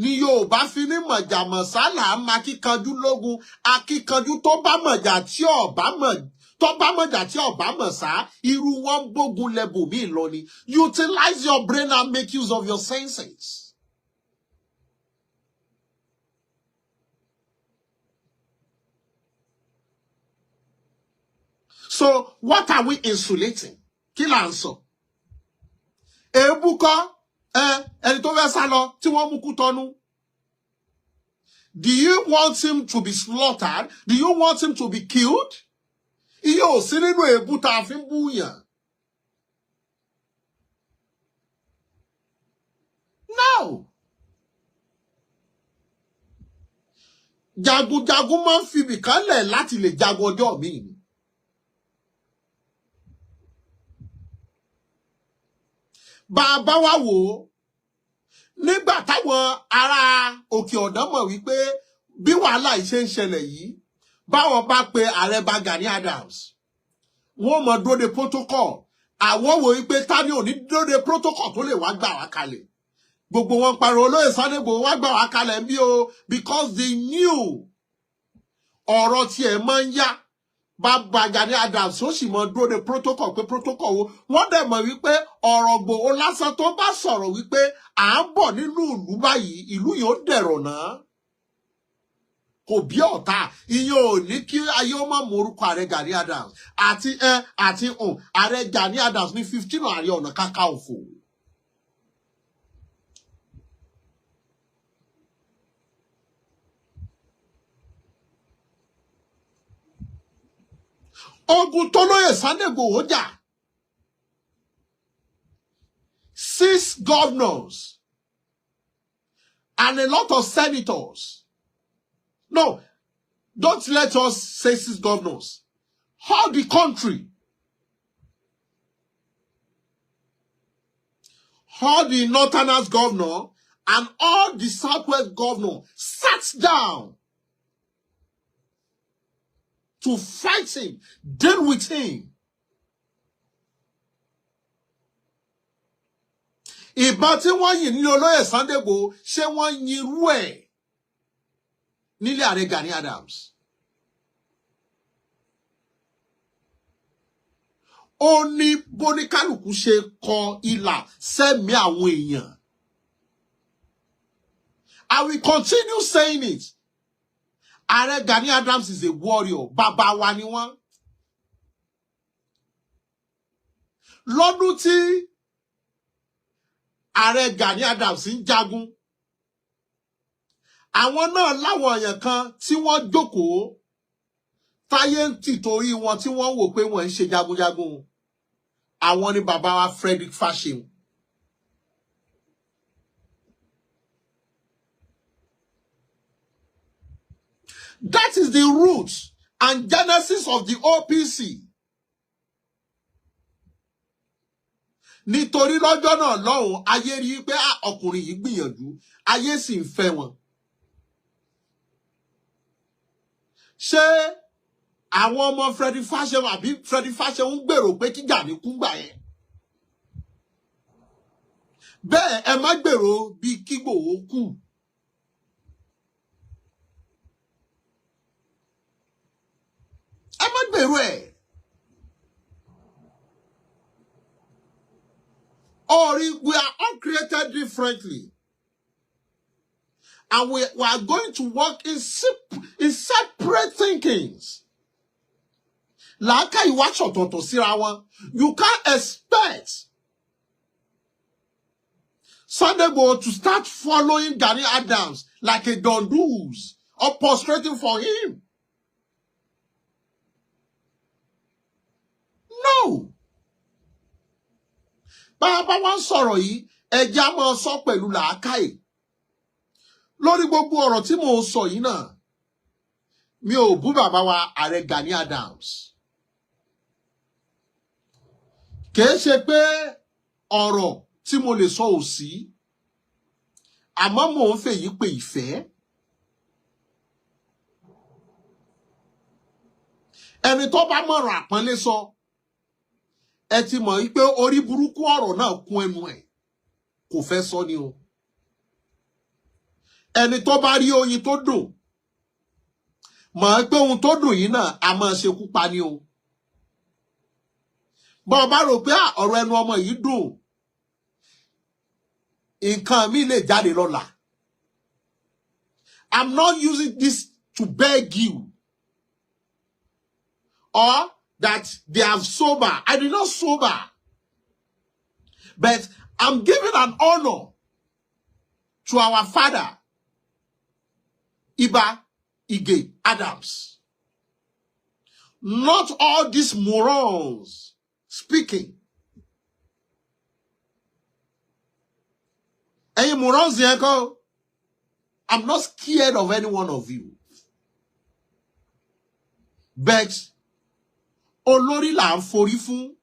ni Yorùbá fi ní mọ̀jàmọ̀sálà máa kíkanjú lógun. Akíkanjú tó bá mọ̀jà tí ọ̀bá mọ̀, tó bá mọ̀jà tí ọ̀bá mọ̀ sá, irú wọn ń bógun lẹ́bùnmí lọ ni. Utilize your brain and make use of your senses. So what are we insulating? Kí là ń sọ? Èébú kọ́ ẹ, ẹni tó fẹ́ sá lọ tí wọ́n mú kú tọ́nu. Do you want him to be slaughtered? Do you want him to be killed? Iye ò sí nínú èébú tá a fi ń búyàn. No. Jagunjagun máa ń fi ibìkan lẹ̀ láti lè jagun ọjọ́ míì ni. Bàbá wa wò ó, nígbà táwọn ará òkè ọ̀dán mọ̀ wípé bí wàhálà yìí ṣe ń ṣẹlẹ̀ yìí, báwọn bá pe ààrẹ bá Gani Adams, wọ́n mọ̀ dúró de protocol. Àwọn wò wípé ta ni ò ní dúró de protocol tó lè wá gbà wá kalẹ̀. Gbogbo wọn pariwo, olóyè Sunday Igboho wá gbà wá kalẹ̀ ń bí o, because they knew ọ̀rọ̀ tiẹ̀ máa ń yá. Bàbá Gani Adams ó sì mọ dúró de protocol pé protocol wo. Wọ́n dẹ̀ mọ̀ wípé ọ̀rọ̀ Ìgbòho lásán, tó bá sọ̀rọ̀ wípé à ń bọ̀ nínú ìlú báyìí, ìlú yìí ó dẹ̀rọ̀ náà, kò bí ọ̀tá. Ìyẹn ò ní kí ayé ó má mú orúkọ ààrẹ Gani Adams àti ẹ àti hàn. Ààrẹ Gani Adams ní 15 Ààrẹ Ọ̀nà Kakanfò. Ogun tó lóye Sunday Igboho jà, six governors and a lot of senators. No, don't let us say six governors. All the country, all the northerners governor and all the southwest governor sat down to fight him, deal with him. Ìbọn tí wọ́n yìn ní olóyè Sunday Igboho, ṣé wọ́n yin irú ẹ̀ nílé ààrẹ Gani Adams? Ó ní bóníkálùkù ṣe kọ ìlà sẹ́mi àwọn èèyàn. I will continue saying it. Ààrẹ Gani Adams is a warrior. Bàbá wa ni wọ́n. Lọ́dún tí Ààrẹ Gani Adams ń jagun, àwọn náà láwọn èèyàn kan tí wọ́n jókòó táyé ń tì torí wọn tí wọ́n wò pé wọ́n ń ṣe jagunjagun. Àwọn ni bàbá wa Frederick Fasehun. That is the root and genesis of the OPC. Nítorí lọ́jọ́ náà lọ́hùn, ayé rí i pé, ah, ọkùnrin yìí gbìyànjú, ayé sì ń fẹ́ wọn. Ṣé àwọn ọmọ Frederick Fasehun àbí Frederick Fasehun ń gbèrò pé kí Gani kú gbà yẹn? Bẹ́ẹ̀ ẹ má gbèrò bíi kí Ìgbòho kú. Ẹ má gbèrò ẹ̀. Orí, we are all created differently. And we are going to work in separate thinkings. Làákàyè wa ṣọ̀tọ̀ọ̀tọ̀ síra wọn. You can't expect Sunday Igboho to start following Gani Adams like a dondus or prostrating for him. No. Bá a bá wá ń sọ̀rọ̀ yìí, ẹja máa sọ pẹ̀lú làákàyè. Lórí gbogbo ọ̀rọ̀ tí mò ń sọ yìí náà, mi ò bú bàbá wa Ààrẹ Gani Adams. Kìí ṣe pé ọ̀rọ̀ tí mo lè sọ ò sí, àmọ́ mò ń fèyí pé ìfẹ́. Ẹni tó bá mọ̀rọ̀ àpọ́nlé sọ, ẹ ti mọ̀ wípé orí burúkú ọ̀rọ̀ náà kún ẹnu ẹ̀, kò fẹ́ sọ ni o. Ẹni tó bá rí oyin tó dùn, mọ̀ pé ohun tó dùn yìí náà a máa ṣekú pa ni o. Bọ́ ọ bá rò pé ọ̀rọ̀ ẹnu ọmọ yìí dùn, nǹkan mi lè jáde lọ́la. I'm not using this to beg you or that they have sober. I did not sober. But I'm giving an honor to our father, Iba Ige Adams. Not all these morons speaking. Ẹ̀yin morons yẹn kọ́, I'm not scared of any one of you. But olórí là ń forí fún.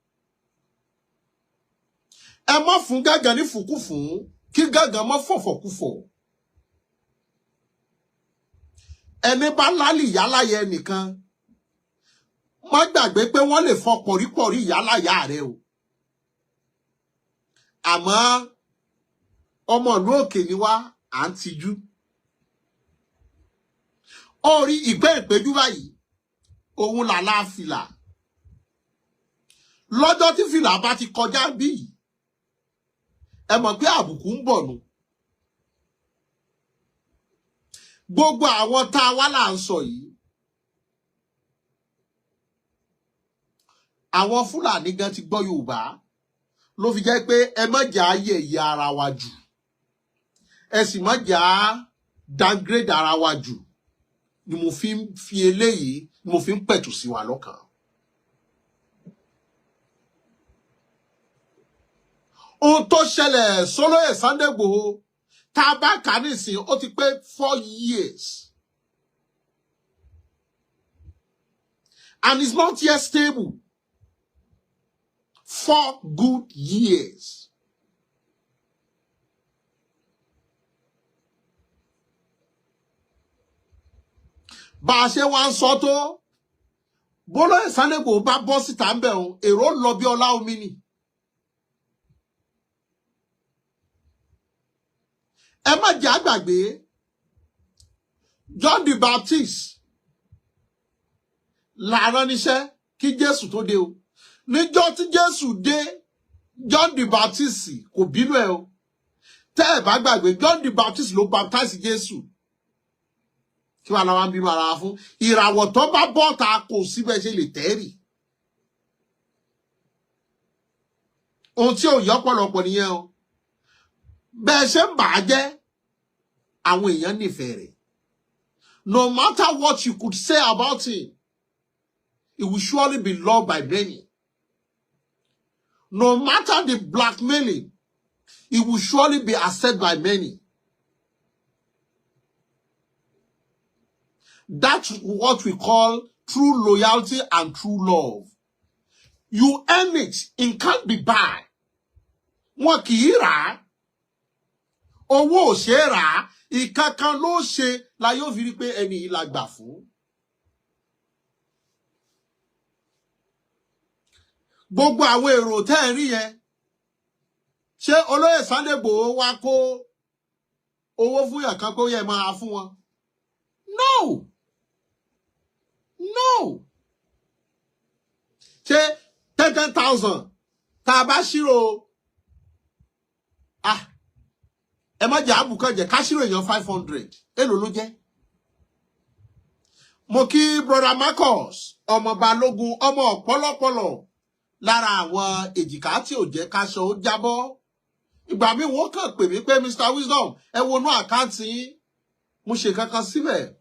Ẹ má fún gángan ní fùkúfùn, kí gángan má fọ̀fọ̀kúfọ̀. Ẹni bá lálì ìyáláyà ẹnìkan, má gbàgbé pé wọ́n lè fọ pọ̀rípọ̀rí ìyáláyà rẹ o. Àmọ́ ọmọ ìlú òkè ni wá, à ń tijú. Ó rí ìgbẹ́ ìpéjú báyìí, òun làlá fìlà. Lọ́jọ́ tí fìlà bá ti kọjá bí yìí, ẹ mọ̀ pé àbùkù ń bọ̀ nù. Gbogbo àwọn tá a wá là ń sọ yìí, àwọn Fúlàní gan ti gbọ́ Yorùbá, ló fi jẹ́ pé ẹ má jà á yẹ̀yẹ́ ara wa jù, ẹ sì má jà á downgrade ara wa jù, ni mo fi ń fi eléyìí, ni mo fi ń pẹ̀tù sí wa lọ́kàn. Ohun tó ṣẹlẹ̀ sólóyè Sunday Igboho, tá a bá kà á nísìnyí, ó ti pé 4 years and it's not yet stable. 4 good years. Bá a ṣe wá ń sọ tó, bólóyè Sunday Igboho bá bọ́ síta ń bẹ̀ òun, èrò lọ bí ọlá omi ni. Ẹ má jẹ́ àgbàgbé John the Baptist làárọ̀ níṣẹ́ kí Jésù tó dé o. Níjọ́ tí Jésù dé, John the Baptist kò bínú ẹ o. Tẹ́ ẹ̀ bá gbàgbé, John the Baptist ló baptize Jésù. Kí wàá làwọn bínú ara wa fún? Ìràwọ̀ tó bá bọ́ta, kò síbẹ̀ ṣe lè tẹ́rì. Ohun tí ò yọ pọ̀lọpọ̀ nìyẹn o. Bẹ́ẹ̀ ṣe ń bà á jẹ́, àwọn èèyàn nífẹ̀ẹ́ rẹ̀. No matter what you could say about him, he will surely be loved by many. No matter the blackmailing, he will surely be accepted by many. That's what we call true loyalty and true love. You earn it, it can't be buy. Wọn kì í rà á. Owó ò ṣe é rà á. Ìkankan ló ṣe la yóò fi rí pé ẹni yìí la gbà fún. Gbogbo àwọn èrò tẹ́ ẹ̀ ń rí yẹn, ṣé olóyè Sunday Igboho wá kó owó fún yàn kan pé ó yẹ máa fún wọn? No, no. Ṣé 10,000 tá a bá ṣírò, ah, ẹ má jẹ́ àbùkàn jẹ́ ká ṣírò èèyàn 500, èló ló jẹ́? Mo kí Brother Marcus, ọmọ Balógun, ọmọ ọ̀pọ̀lọpọ̀lọ̀ lára àwọn èjìká tí ò jẹ́ káṣọ ó jábọ́. Ìgbà míì, wọ́n kàn pè mí pé, "Mr Wisdom, ẹ wọnú account yín, mo ṣe kankan síbẹ̀."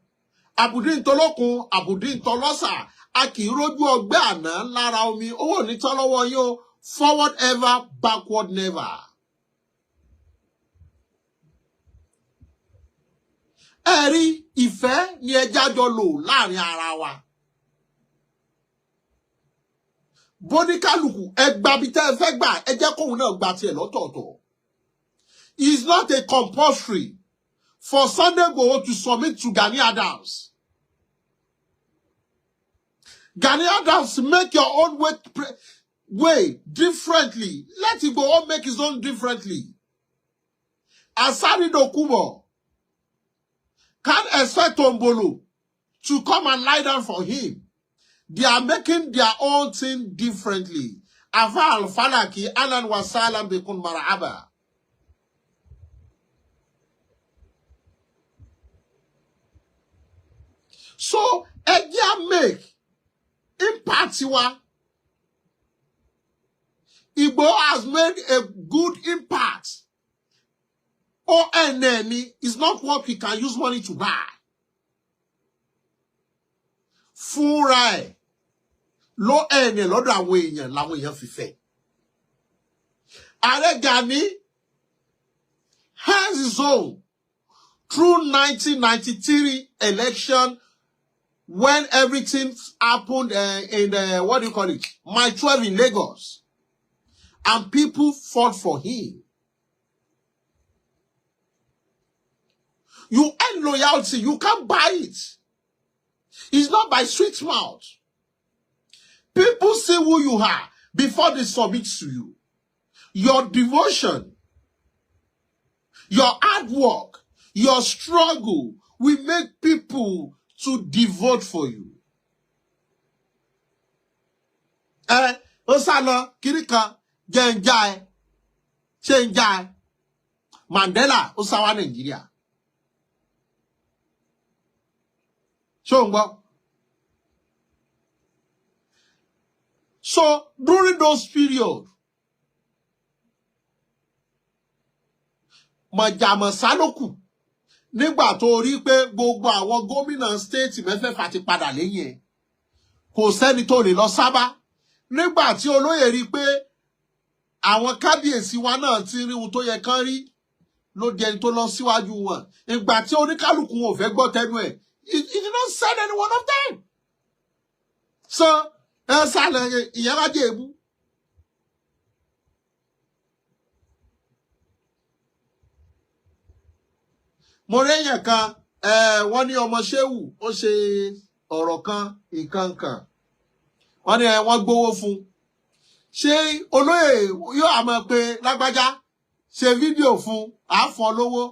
Àbùdí ntọ́lọ́kun, àbùdí ntọ́lọ́sà, a kì í rójú ọgbẹ́ àná lára omi. Owó ò ní tán lọ́wọ́ yín o. Forward ever, backward never. Ẹ rí, ìfẹ́ ni ẹja jọ lò láàrin ara wa. Bóníkálùkù ẹ gba bí tẹ́ ẹ fẹ́ gbà, ẹ jẹ́ kóun náà gba tiẹ̀ lọ́tọ̀ọ̀tọ̀. It's not a compulsory for Sunday Igboho to submit to Gani Adams. Gani Adams, make your own way differently. Let Igboho make his own differently. Asari Dokubo can't expect Tombolo to come and lie down for him. They are making their own thing differently. Afa al-Falaki, ahlan wa sahlan bikum, marhaba. So, ẹ jẹ́ á make impact wa. Igboho has made a good impact. ONN is not what we can use money to buy. Fúnra ẹ̀ ló ẹ̀nẹ̀ lọ́dọ̀ àwọn èèyàn làwọn èèyàn fi fẹ́. Ààrẹ Gani has his own through 1993 election, when everything happened in the, what do you call it, Mile 12 in Lagos, and people fought for him. You earn loyalty, you can't buy it. It's not by sweet mouth. People see who you are before they submit to you. Your devotion, your hard work, your struggle will make people to devote for you. Ẹ ó sá lọ kiri kan, jẹ́ ń já ẹ, ṣé ń já ẹ? Mandela ó sá wá Nàìjíríà. Ṣé o ń gbọ́? So during those period, mọ̀jàmọ̀sá ló kù nígbà tó rí pé gbogbo àwọn gómìnà state mẹ́fẹ̀ẹ̀fà ti padà lẹ́yìn ẹ̀, kò sẹ́ni tó lè lọ sábà. Nígbà tí olóyè rí pé àwọn kábíyèsí wa náà ti rí ohun tó yẹ kán rí, ló di ẹni tó lọ síwájú wọn. Ìgbà tí oníkálukú wọn ò fẹ́ gbọ́ tẹnu ẹ̀, he did not send any one of them. So ẹ sálẹ ìyẹn wá dé ebú. Mo réyàn kan, ẹ wọ́n ní ọmọ Ṣéwù ó ṣe ọ̀rọ̀ kan ìkankan, wọ́n ní ẹ wọ́n gbowó fún. Ṣé olóyè yóò àmọ́ pé lágbájá ṣe fídíò fún àáfọ lówó?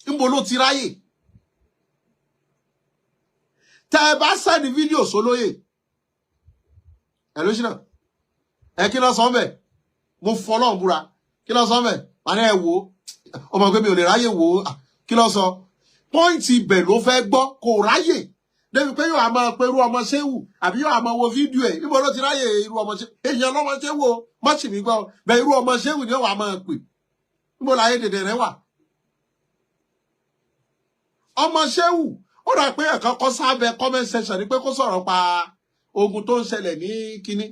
Níbo ló ti ráyè? Tẹ́ ẹ bá send fídíò sólóyè ẹ ló ṣìnà ẹ, kí ló sọ ń bẹ̀? Mo fọlọ́run búra, kí ló sọ ń bẹ̀? Màá ní ẹ wò ó, ọmọ pé mi ò lè ráyè wò ó. Kí ló sọ? Point ibẹ̀ ló fẹ́ gbọ́, kò ráyè débi pé yóò máa pe irú ọmọ ṣéwù àbí yóò máa wo fídíò ẹ̀. Níbo ló ti ráyè irú ọmọ ṣéwù? Èèyàn lọ́mọ ṣéwù o, má sì mí gbọ́ bẹ́ẹ̀. Irú ọmọ ṣéwù ni yóò wá máa pè. Níbo láyé dèdè rẹ wà? Ọmọ ṣéwù, ó rà pé ẹ̀kan kọ́ sábẹ́ comment section ni pé kó sọ̀rọ̀ pa ogun tó ń ṣẹlẹ̀ ní kínní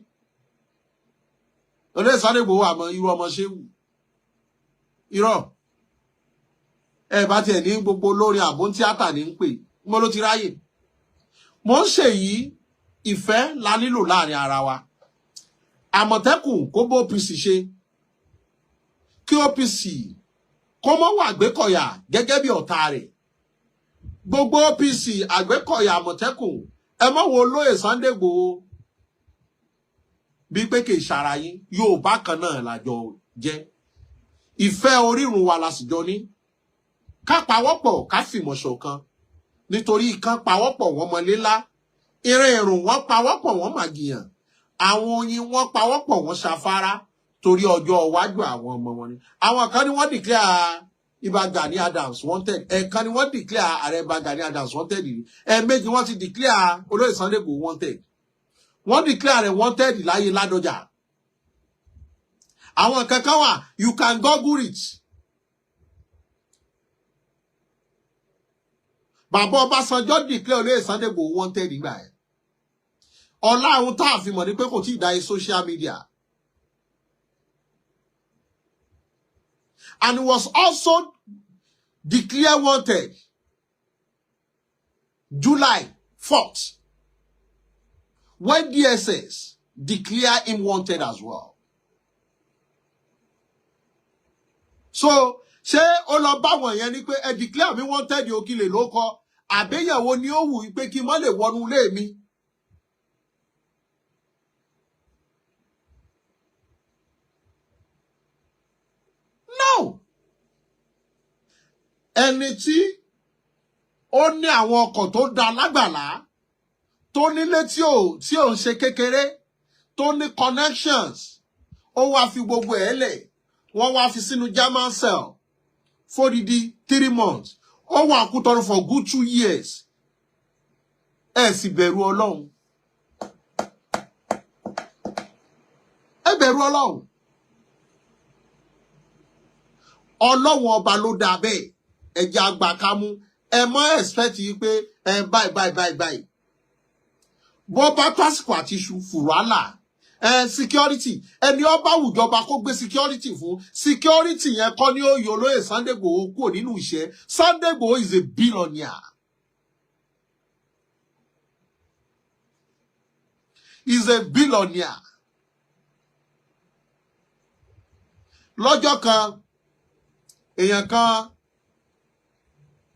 olóyè Sunday Igboho. Àmọ́ irú ọmọ ṣéwù, irọ́ ẹ bá tiẹ̀ ní gbogbo olórin àbó tíátà ní ń pè. Mo ló ti ráyè. Mo ń ṣèyí, ìfẹ́ la nílò láàrin ara wa. Àmọ̀tẹ́kùn kó bó OPC ṣe, kí OPC kó mọ́ wà Àgbékọ̀yà gẹ́gẹ́ bí ọ̀tá rẹ̀. Gbogbo OPC, Àgbékọ̀yà, Àmọ̀tẹ́kùn, ẹ mọ́ wo olóyè Sunday Igboho bí pé kì í ṣara yín. Yorùbá kan náà làjọ jẹ́, ìfẹ́ orírun wa la sì jọ ní. Ká pawọ́pọ̀, ká fìmọ̀ ṣọ̀kan, nítorí ìkan pawọ́pọ̀ wọ́n mọlé ńlá, ìrìn ìrùn wọ́n pawọ́pọ̀ wọ́n màgìyàn, àwọn oyin wọ́n pawọ́pọ̀ wọ́n ṣafárá, torí ọjọ́ iwájú àwọn ọmọ wọn ni. Àwọn kan ní wọ́n declare Ìbà Gani Adams wanted. Ẹ̀ẹ̀kan ni wọ́n declare ààrẹ Ìbà Gani Adams wanted rí. Ẹ̀ẹ̀mejì wọ́n ti declare olóyè Sunday Igboho wanted. Wọ́n declare rẹ̀ wanted láyé Ládọjà. Àwọn kankan wà, you can google it. Bàbá Ọbásanjọ́ declare olóyè Sunday Igboho wanted nígbà yẹn. Ọlá àwọn tá a fi mọ̀ ní pé kò tí ì dáyé social media. And was also declared wanted July 4th, when DSS declare him wanted as well. So ṣé ó lọ báwọn yẹn ni pé ẹ declare mi wanted òkìlè ló kọ àbẹ́yẹ̀wò ni ó wù pé kí n má lè wọnú ilé mi? No. Ẹni tí ó ní àwọn ọkọ̀ tó da lágbàlá, tó nílé tí ò ń ṣe kékeré, tó ní connections, ó wá fi gbogbo ẹ̀ lẹ̀, wọ́n wá fi sínú German cell fódìdí 3 months, ó wà Kútọ́nù for good 2 years. Ẹ sì bẹ̀rù Ọlọ́run, ẹ bẹ̀rù Ọlọ́run. Ọlọ́run ọba ló dáa bẹ́ẹ̀. Ẹ jẹ́ àgbà kámú. Ẹ mọ́ expect yìí pé ẹ báyìí báyìí báyìí báyìí. Bó bá tó àsìkò àti iṣu fùrọ̀álà ẹ, security, ẹni ọba àwùjọba kó gbé security fún. Security yẹn kọ́ ní ó yọ olóyè Sunday Igboho kúrò nínú ìṣẹ́. Sunday Igboho is a billionaire. Is a billionaire. Lọ́jọ́ kan, èèyàn kan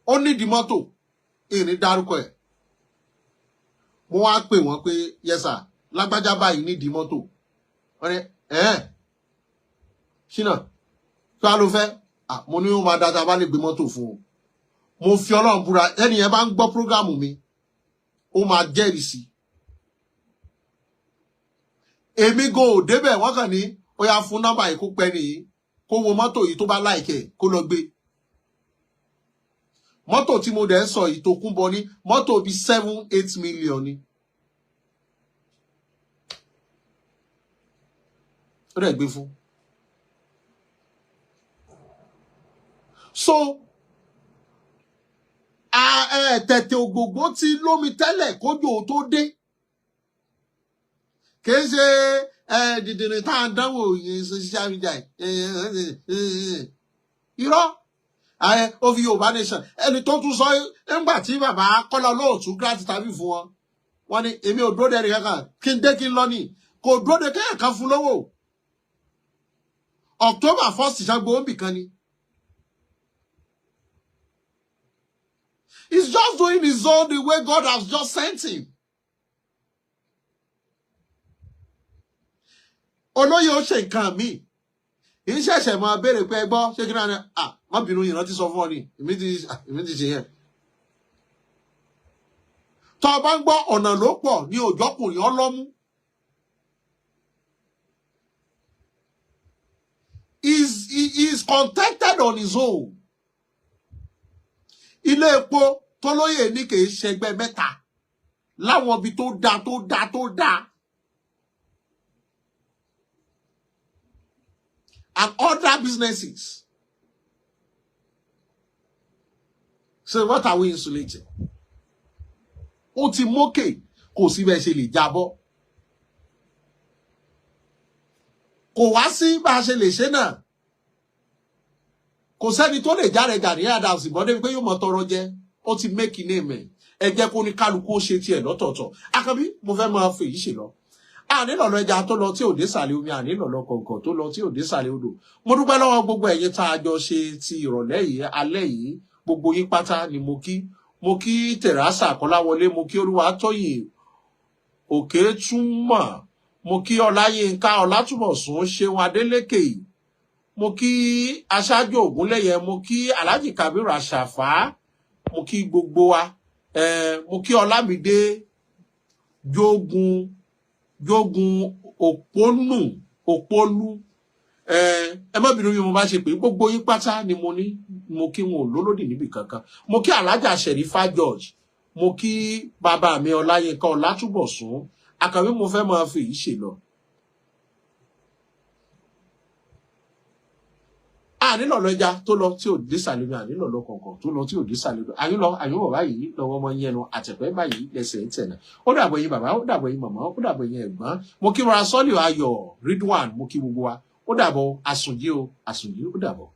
ó nídìí mọ́tò, ìrìn dárúkọ ẹ̀. Mo wá pè wọ́n pé, "Yes sir, lágbájá báyìí nídìí mọ́tò." Wọ́n ní, "Ẹ̀ẹ́n, ṣínà kí wàá ló fẹ́?" Mo ní ó máa dáadáa bá lè gbé mọ́tò fún un. Mo fi Ọlọ́run búra, ẹni yẹn bá ń gbọ́ program mi, ó máa jẹ́rìí sí. Èmi go ò débẹ̀. Wọ́n kàn ní ó yá, fún nọ́mbà yìí, kó pẹ́ nìyí, kó wo mọ́tò yìí, tó bá like ẹ̀, kó lọ gbé mọ́tò. Tí mo dẹ̀ ń sọ yìí tó kún bọ ní mọ́tò bíi 7-8 million ni. Ó dẹ̀ gbé fún. So tẹ̀tẹ̀ ògbògbò ti lómi tẹ́lẹ̀ kójò tó dé. Kìí ṣe dìdìrín tá à ń dánwò yìí, social media. Irọ́ ààrẹ ó fi Yorùbá nation. Ẹni tó tún sọ nígbà tí bàbá Kọ́lá Olóòtú grant tàbí fún wọn, wọn ni èmi ò dúró de ẹnì kankan, kí n dé kí n lọ ní kò dúró de kéèyàn kan fún lówó. October 1st ṣàgbó òbí kan ni. He's just doing his own the way God has just sent him. Olóyè ó ṣe nǹkan míì, ìṣẹ̀ṣẹ̀ máa béèrè pé, "Ẹ gbọ́, ṣé kí náà ni?" "Ah, má bínú, ìrántí sọ fún ọ ni, èmi ti ṣe yẹn." Tó o bá ń gbọ́ ọ̀nà ló pọ̀ ní òjọ́kùnrin ọlọ́mú. He is contented on his own. Ilé epo tólóyè ní kì í ṣẹgbẹ́ mẹ́ta láwọn ibi tó dáa tó dáa tó dáa. And other businesses. So what are we insulating? Ó ti mókè, kò sí bẹ́ẹ̀ ṣe lè jábọ́. Kò wá sí bá a ṣe lè ṣe náà. Kò sẹ́ni tó lè jáde Gani Adams bọ́ débi pé yóò mọ tọrọ jẹ. Ó ti make name ẹ̀. Ẹ jẹ́ kó ní kálukú ó ṣe tiẹ̀ lọ́tọ̀ọ̀tọ̀. Àkànbí, mo fẹ́ máa fèyí ṣe lọ. Ànílọ̀lọ́ ẹja tó lọ tí ò dé sàlẹ̀ omi, ànílọ̀lọ́ kọ̀ọ̀kan tó lọ tí ò dé sàlẹ̀ odò. Mo dúpẹ́ lọ́wọ́ gbogbo ẹ̀yin tá a jọ ṣe ti ìrọ̀lẹ́ yìí, alẹ́ yìí, gbogbo yín pátá ni mo kí. Mo kí Tẹ̀rásà Kọ́láwọlé, mo kí Olúwatóyìn Òkètúmọ̀, mo kí Ọláyínká Ọlátúbọ̀sún, Ṣeun Adélékè, mo kí Aṣáájú Ògúnlẹ̀yẹ, mo kí Alhaji Kabiru Àṣàfà, mo kí gbogbo wa. Mo kí Ọlámídé Jogun Jogun Òpónù Òpólú. Ẹ má bínú bí mo bá ṣe pé gbogbo yín pátá ni mo ní, mo kí wọn ò lólódì níbì kankan. Mo kí Alhaja Sherifa George, mo kí bàbá mi Ọláyínká Ọlátúbọ̀sún. Àkànbí, mo fẹ́ máa fi èyí ṣe lọ. Ànílọ̀lọ́ ẹja tó lọ tí ò dé sàlẹ̀ omi, ànílọ̀lọ́ kọ̀ọ̀kan tó lọ tí ò dé sàlẹ̀ odò. Àyùn lọ àyùn bọ̀ báyìí lọ́wọ́ ọmọ yẹn nu àtẹ̀pẹ́ báyìí lẹ́sẹ̀ ń tẹ̀nà. Ó dàbọ̀ yín bàbá, ó dàbọ̀ yín màmá, ó dàbọ̀ yín ẹ̀gbọ́n. Mo kí ra sọ́ọ̀lì Ayọ̀ Ridwan, mo kí gbogbo wa. Ó dàbọ̀ àsùnjí o, àsùnjí, ó dàbọ̀.